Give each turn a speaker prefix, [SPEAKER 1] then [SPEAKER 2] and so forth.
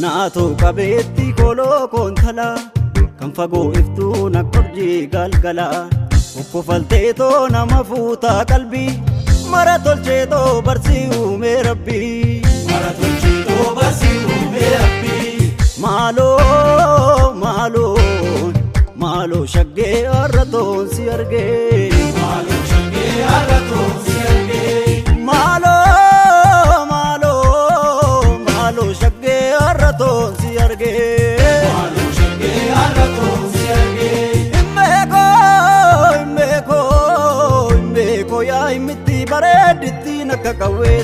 [SPEAKER 1] Naatoo qabeetti koloo koontalaa kan fagoo iftuu na korjii galgalaa. Okkofalteetoo nama fuutaa qalbii mara tolcheetoo barsii uumee rabbii.
[SPEAKER 2] Mara tolcheetoo barsii uumee rabbii.
[SPEAKER 1] Maaloo maaloo maaloo shaggee har'a toon si argee.
[SPEAKER 2] Maaloo shaggee har'a toon si argee.
[SPEAKER 1] Maaloo maaloo maaloo shaggee har'a toon si argee.
[SPEAKER 2] Maaloo shaggee har'a toon si argee.
[SPEAKER 1] Imbeekoo imbeekoo imbeekoo yaa himitti bareeddittiin akka qawwee.